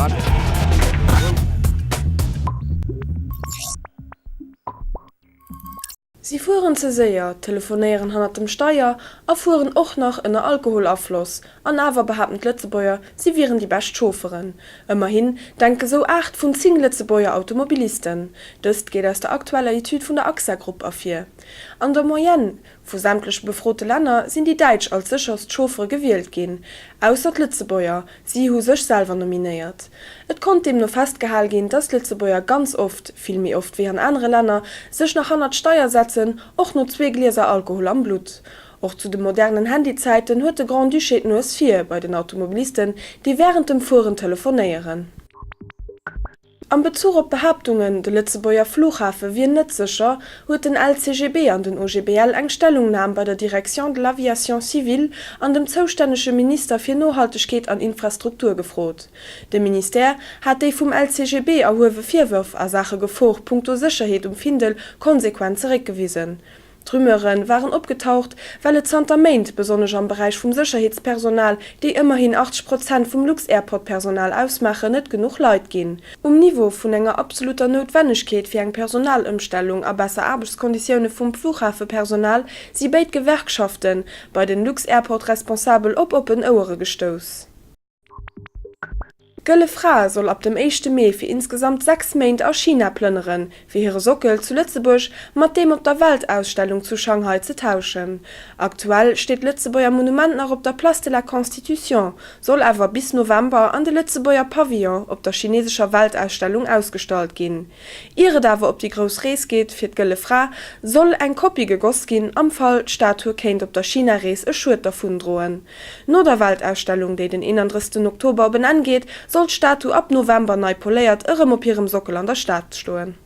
Si fueren ze séier, telefonéieren hannert dem Steier a fueren och nach ënner Alkoholafloss. An awer behaapten d'Lëtzebuerger, si wieren déi bescht Chaufferen. Ëmmerhin denke sou 8 vun 10 Lëtzebuerger Automobilisten. Dëst geet aus der aktueller Etüd vun der AXA Grupp ervir. An der Moyenne Vu sämtleche befrote Länner sinn déi Däitsch als sécherst Chauffere gewielt ginn, ausser d'Lëtzebuerger, si hu sech selwer nominéiert. Et konnt deemno festgehal ginn, dass d'Lëtzebuerger ganz oft, vill méi oft wéi an anere Länner, sech nach hannert d'Steier setzen, och no zwee Glieser Alkohol am Blutt. Och zu de modernen Handyzäiten huet de Grand-Duché d'Nues vir bei den Automobilisten, déi wärend dem Fueren telefonéieren. Am Bezuch op d'Behaaptungen, de Lëtzebuerger Flughafe wier net sécher, huet den LCGB an den OGBL eng Stellungnam bei der Direction de l'aviation civile an dem zoustännege Minister fir Nohaltegkeet an Infrastruktur gefrot. De Ministère hat déi vum LCGB erhuewe Virwërf a Saache Gefor punkto Sécherheet um Findel konsequent zeréckgewisen. D'Rumeure waren opgetaucht, well et zanter Méint, besonnesch am Beräich vum Sécherheetspersonal, déi ëmmerhin 80 Prozent vum Lux-Airport-Personal ausmaachen, net genuch Leit ginn. Um Niveau vun enger absolutter Noutwennegkeet fir eng Personalëmstellung a besser Aarbechtskonditioune vum Fluchhafepersonal si béid Gewerkschafte bei den Lux-Airport-Responsabel op oppen Ouere gestouss. D'Gëlle Fra soll ab dem éischte Mee fir insgesamt 6 Méint a China plënneren, fir hire Sockel zu Lëtzebuerg mat deem op der Weltausstellung zu Shanghai ze tauschen. Aktuell steet d'Lëtzebuerger Monument nach op der Place de la Constitution, soll awer bis November an de Lëtzebuerger Pavillon op der chinesescher Weltausstellung ausgestallt ginn. Ier et awer op déi grouss Rees geet fir d'Gëlle Fra, soll eng Kopie gegoss ginn, am Fall d'Statue kéint op der China-Rees e Schued dervundroen. No der Weltausstellung, déi den 31 Oktober op en Enn geet, soll d'Statu ab November nei poléiert erëm op hirem Sockel an der Stad stoen.